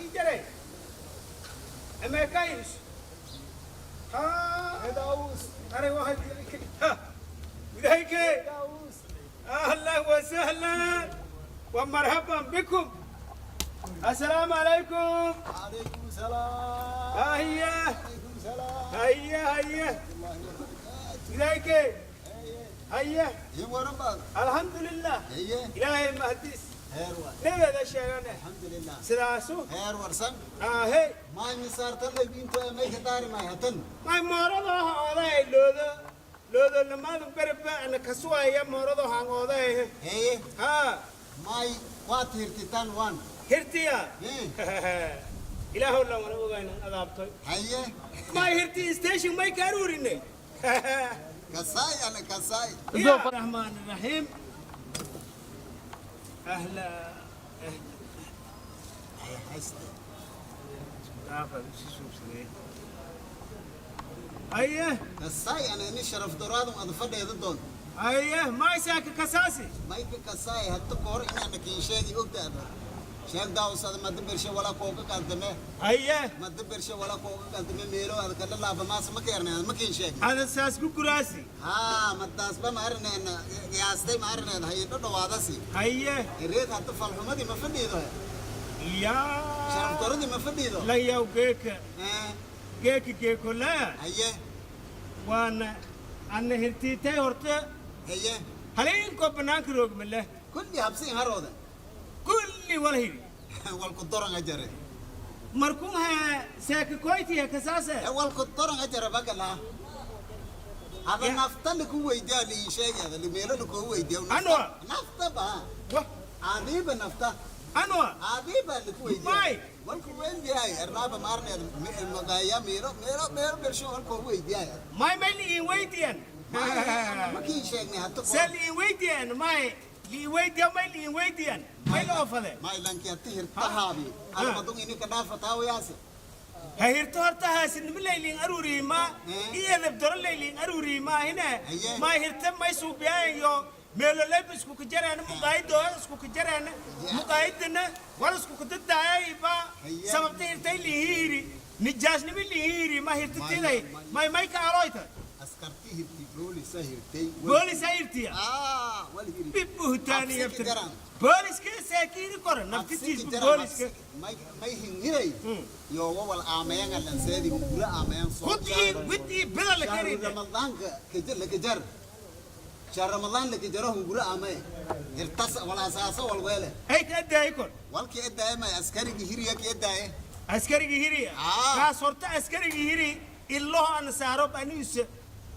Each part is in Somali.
Ii jaray ameekayus ha. Daawus. Aray waxay ha gudahayke. Daawus. أهلا وسهلا ومرحبا بكم، السلام عليكم. Calaykum salaam. هيا. Calaykum salaam. هيا هيا. Wallaahi wabarakaatu. إلهيك هيا. Ii waran baad. الحمد لله. Haye. إلهي مهديس. Heer waay. نبي sheegane. Alxamdulilah. Sidaasu. Heer warsan. Ahey. Maay misaartan lay inta may ka daari maay hatan. May moorado hooday loodo loodo lamaadu berba ana kasuwaya moorado hangooday. Haye. Ha. Maay waa tiirtitan waan. Hirtiya. Hee. Ilaahow lan wana ogaynan adaabtoy. Haye. May hirti station may ka aruurinay. Kasaay ana kasaay. يا الرحمن الرحيم، أهلا أهلا. Ay hayste. أيه. Kasaay ana ini sharaf daraadu ad fadheeda doon. أيه، ما يساك كساسي. May ka kasaay hatta koor inaana kiin sheegi ogtaada. Sheeg Daawus ada madda bershe wala kooga qaldame. أيه. Madda bershe wala kooga qaldame meelo ada kala laaba maas ma keernay ma kiin sheegi. هذا ساس كراسي. Haa, madaasba ma arrinayna qiyaastay ma arrinayna hayadho dhawaadasi. أيه. Reed hadda falxumadii ma fadhiido, يا sharaf daradii ma fadhiido. لا يا جيك. Eh, جيك جيك لا. Haye. وانا أنا هرتي هرت. Haye. هلين كوب بنانك روج من له. Kulli habsiin harooda. كل ولا هي. Walku doranga jare. مركون ها ساك كويتي يا كساسة. Eh, walku doranga jare bagala hada. Ya. Nafta laku weydiyaa lii sheegay ada meelo laku weydiyaa. Anwa. Nafta ba. وah. Adiiba nafta. أنوا. Adiiba laku weydiyaa. May. Walku weydiyaay arnaaba ma arrinayna magaaya meelo meelo meelo bersho walku weydiyaay. ما ما لي ويتيان. Ma kiin sheegnay hadda. سال ويتيان ما لي ويتيان ما لي ويتيان ما لو فله. Maylanki hati hirtahaabi almadung ini ka dhaafataa wayaase. هيرتو هرتا هاسن من ليلين أروري ما. إيه. إيه نبدر ليلين أروري ما هنا. أيه. ما هرتا ما يسوبيان يو ميلو لبس كوك جران مقايد دوس كوك جران مقايدنا ولا سكوك تدعي با. أيه. سبب تهرتا اللي هيري نجاز نمي اللي هيري ما هرتا تلاي ما ما يكارويتا. Askarti hirti, boolisa hirtay. بوليس هيرتيا. Ah, wal hiri. ببهتاني Habsi يفتر. jaraan. بوليس كساكيني كورن نفتيش بوليس. May may hingiray yooga wal aamayan alanseedi hungura aamayan soo. خدي ودي بلا Shahru لكريد. Ramadaanka kajar lakajar shahr ramadaan lakajaro hungura aamay hirtas wal asaasa wal weele. هيك أدى يكون. Walki edaaye may askarigi hiriya ki edaaye. عسكري هيري. آه. كاس هرت عسكري هيري إلا أنا سارب أنوس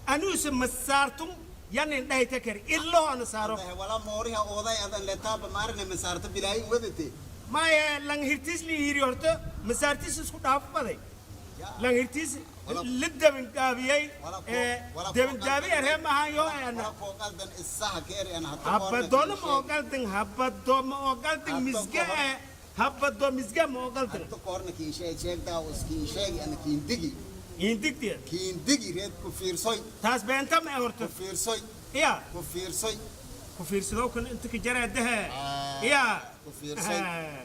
أنوس مسارتم يعني ده تكر إلا أنا سارب. Wala mooriha ooday adan letaaba maarne masaarta bilaayin wadate. ما يا لان هرتيس لي هيري هرت مسارتيس اسكو داف بدي لان هرتيس لدة من دابيي. دبن دابي أرهم ها يو أنا. Wala koo qaldan isaha keeri ana hatta. هبدون ما أقلتن هبدون ما أقلتن مسجة هبدون مسجة ما أقلتن. Hatta koorna kiin sheeg sheeg Daawus kiin sheegi ana kiin digi. يندكتي. Kiin digi reed ku fiirsoy. تاس بينتم Ku هرت. fiirsoy. يا. Ku fiirsoy. ku fiirsadow kan inta ka jaraa daha. Ah, ya. Ku fiirsoy,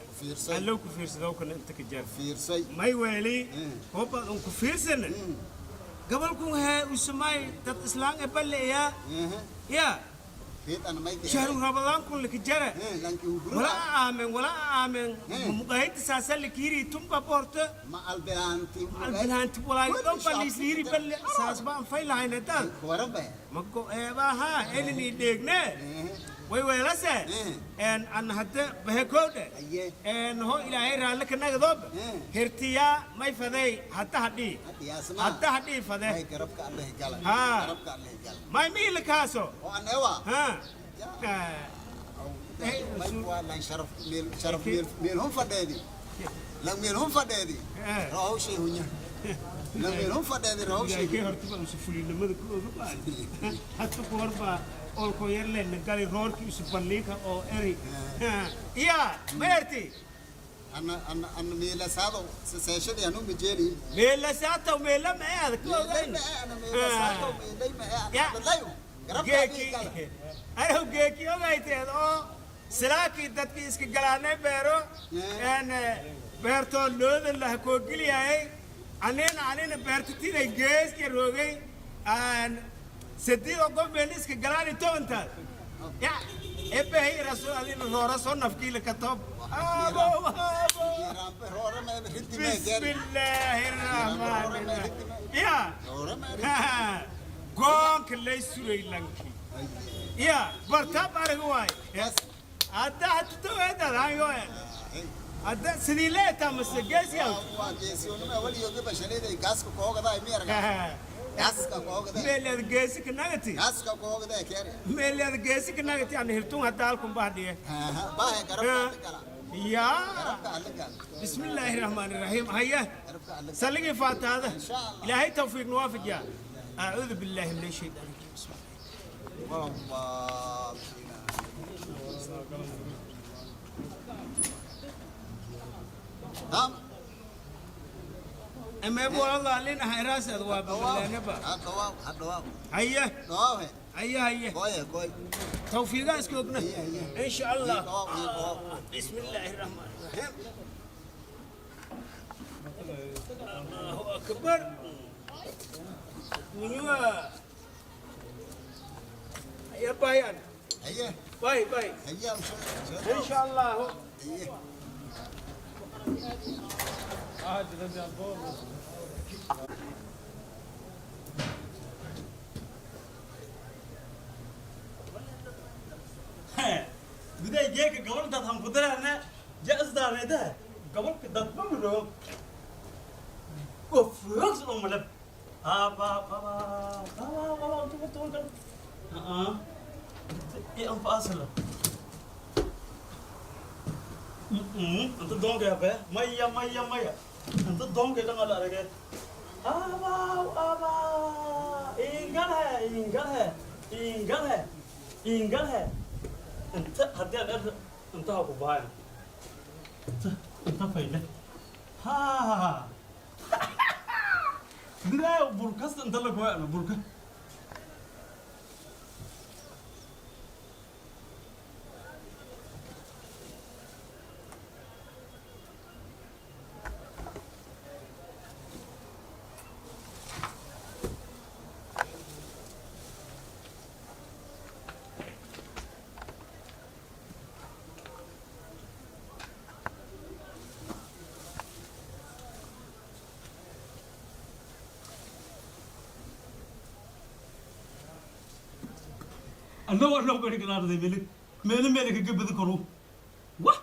ku fiirsoy. Allow ku fiirsadow kan inta ka jar. Fiirsoy. May weeli. Hooba un ku fiirsana gobolkun hee usamay dad islaan e balleeya. Ya. Reed ana may. Shahru ramadaan kun laka jara. Lanki hungura. Wala aamen wala aamen muqaayid saasa lakiri tumba borta. Ma albilaanti. Albilaanti walaay dhan baliisliiri balle saasba aan faylahayna dad. Waran ba. Mago eebaha elini dheegne way weelase. En an hadda bahekowdhe. Aye. En ho ilaahay raalle ka nagadoob. Hirtiyaa may faday hadda hadhii. Hadhiyaasma. Hadda hadhii fade. May garabka Alleh gala. Haa. Garabka Alleh gala. May miila kaaso. Oo anewa. Ha. May waa lan sharaf meel sharaf meel meel hun fadheedi lan meel hun fadheedi. Rahawshay hunya lan meel hun fadheedi rahawshay. Ilaahay horta usu fulinimada ku oga baan hadda ku horba olko yar leen gali roorki isu balliika oo eri iya ma erti. Ana ana ana meelasaado seeshadii anu majeeli. Meela saata meela ma aad ku ogayn. Ana meelasaado meelay ma Ya. ana layo garabka Alleh geeki gala. Anow geeki ogayteed oo silaakii dadkii iska galaanay beero. En Beertoo looda laha koogeliyaayay anina beertatiday geeska roogay aan sadiido qof meeliska galaani tobantaas ya ebehay rasul adina roora soo nafkiila ka toob abo abo. Roora ma riddi ma gaari. Bismillaahi rahmaani rahiim ya. Roora ma riddi. Goonka lay suray lanki ya bartaab arag waay. Bas. Hadda hatutoweedadaanyo hadda sidii leetaa mase geesiyaw. Waa geesiyoonima waliyoga bashalayday gaaska koogadaa miyarga gaaska koogadaa. Meeleed geesi kanagati. Gaaska koogadaa keere. Meeleed geesi kanagati ana hirtun hadda halkun bahdhiye. Baahe garabka alla gala. Ya. Garabka alla gala. Bismillaahi rahmaani rahiim haya. Garabka alla gala. Salligii faataada. Insha Allah. Ilaahay tawfiiq nuwaafij ya. Acuudu billaahi min ashaytaan rajiim. Bismillah. Wallah. Tam. Ama wallah lina hayraasad waa balanaba. Hadhawaaw hadhawaaw. Haya. Dhawaawe. Haya haya. Gooye gooy. Tawfiiqaa iska ogna. Haya, haya. Insha Allah. Dhawaaw iyo dhawaaw. Bismillaahi rahmaani rahiim. Allahu akbar. Dunyuwa haya bayan. Haye. Bay bay. Haye. Insha Allah. Haye. Gudaha geeka gobolkaad han ku daraana ja-isdaanayda gobolka dadba miro oo foogs oo malab aba baba baba baba untu kuntu kan aa e anfa asla inta doonka yabe maya maya maya inta doonka dhan ala arage aba aba ingalhe ingalhe ingalhe ingalhe inta haddii aan er intaha ku bahayn inta inta fayle ha gudaha burkasta inta la kuwaano burka. Anna waa loo bari karaa meel meel meel ka gabad karo wah.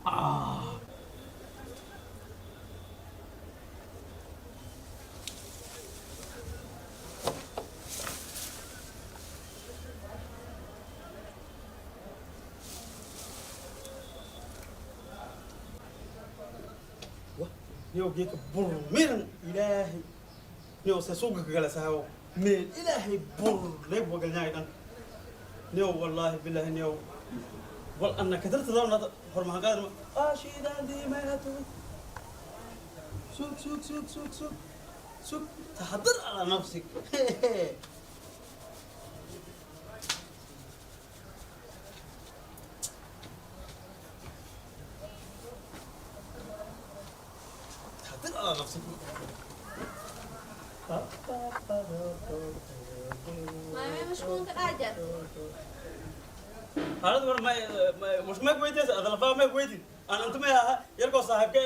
Ah. Niyow geedka burmiran ilaahay niyow se suuqa ka gala saawo meel ilaahay bur leeb wagalnyaay dhan niyow wallaahi bilaahi niyow wal anna kadarta doonada hormahan qaadan ashiidaan diimaatu sug sug sug sug sug sug taxadar calaa nafsik. تحضر على نفسك. Maame mashquulka dhaajar. Xaalad war ma مش ما كويتيس هذا الفا ما كويتي انا انت ما يركو صاحبك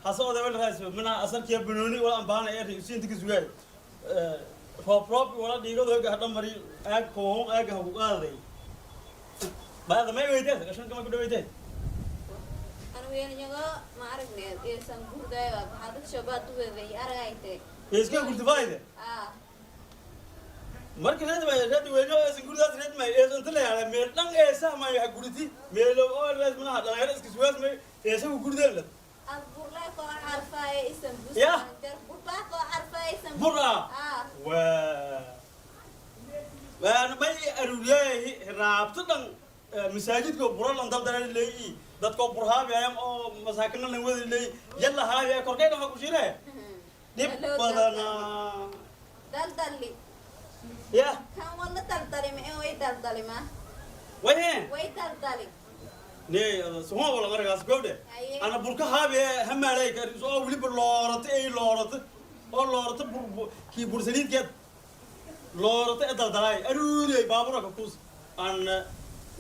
حسو oday wal raas mina asalkiya banooni wala aan baahana ee usiinta ka sugay roob roob wala dhiigado ga dhamari aag koon aag ha ku qaaday baada ma weydiis gashan kama ku dhaweeyay. Anu weelinago ma aragne eesan gurdaayo maxaa dad shabaad u weeday aragayte. Iska gurdifayde. Ah. Marka reed ma reed weyno eesan gurdaas reed ma eesan tala yaala meel dhan eesa ma ya gurditi meel oo raas mina dhalinyaro iska sugaas ma eesa ku gurdeen la. Ad burlaa koo carfaaye isan bus. Yah. Burbaa koo carfaaye isan. Burra. Ah. Waa waan may aruuriyay raabto dhan masaajidka buralan daldalay leeyi. Dadkoo burhaabiyayam oo masaakina lan wadi leey yalla haabiya korkay dhafa ku shiire dhib badanaa. Daldalli. Ya. Kan wala daldali ma way daldali ma. Wahe. Way daldali. Ne suma wala markaas gobde. Haye. Ana burka haabiye hamaalay kar soo waliba loorata ay loorata oo loorata bur kii bursaliidkeed loorata ee daldalay aruuriyay baabuura ka kuus aan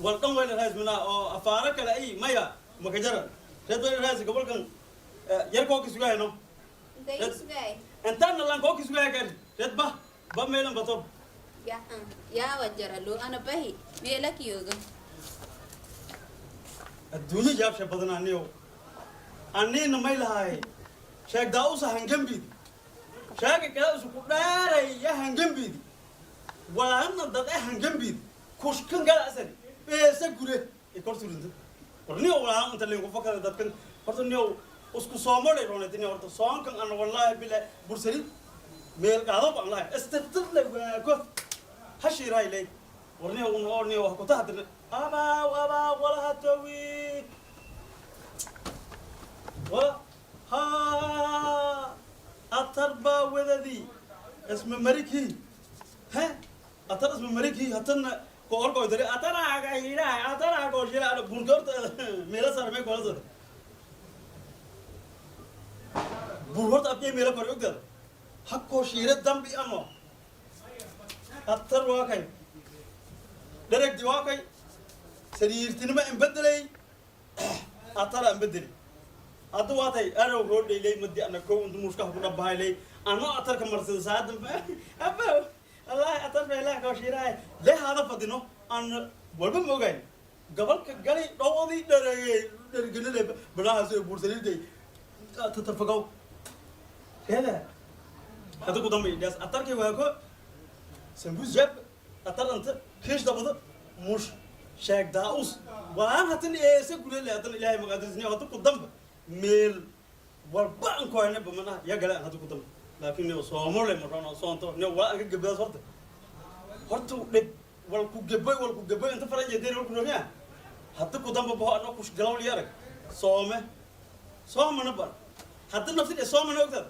wal dhan wayna raas mina oo afaara kale ay maya makajara reed wayna raas gobolkan yar koo kisugayno. Intay sugay. Intaana lan koo kisugay kan reed ba ba meelan batob. Ya yaa wajara loo ana bahi meela kiyoga. Adduunyo yaabsha badan aniyo aniina may lahay sheeg daausa hangambidi sheega kale isu ku dheeray ya hangambidi waana dad e hangambidi kushkan gala asari beesa gure i kor surinta war niyo walaa inta linku fakada dadkan horta niyo isku soomolay roonaytini horta soonkan ana wallaahi bilaa bursalid meel qaado baan lahay istirtirle waako hashiiraay ley war niyo un oo niyo wax ku tahadirna abaaw abaaw walaha tawi wala ha atar baa wadadii isma marikii he atar isma marikii hatanna ko orkoy dari ataraaga hiiraha ataraaga oo shira ana burka horta meela sarmay kola sada bur horta afkee meela kor ogtaada hakkoo shiire dambi ano atar waa kay dheragdi waa kay sariirtinimo inbedelay atara inbedeli hadda waa tay arow roodhaylay madi ana kow inta mushkaha ku dhabahaylay ano atarka marsada saada abo wallahi atar ba ilaah koo shiirahay lee haada fadino aan walba ma ogayn gobolka galay dhowdii dharagay dharganale balahaas ee buursaliintay tatarfagaw reeda hadda ku dambay dhaas atarkay waa ko sambuus jab atar anta kiish dabada mush sheeg daa'us walaan hatan eesa gulele hadan ilaahay maqaadirisniyo hadda ku damba meel walba aan ku hayna bamanaha ya gale hadda ku damba laakiin niyo soomole marano soonto niyo waa aan ka gebdaas horta horta dhib wal ku gebay wal ku gebay inta faran jeedeen wal ku noomiya hadda ku damba baho anoo kush galaw liya arag soome soomana bar hadda nafsi soomana ogtaada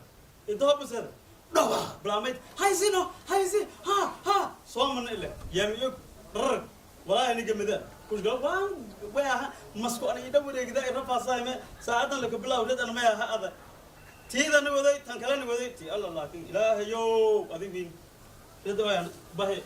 inta hobasada dhawa blaamayd haysino haysi ha ha soomana ile yaamiyog rarag walaahi niga mida kush galaw waan way aha masko ana ida wareegida ay rafaasayme saacadan laka bilaw red ana may aha ada tiidana waday tan kalena waday ti alla laakiin ilaahayow adig wiin red wayan bahe.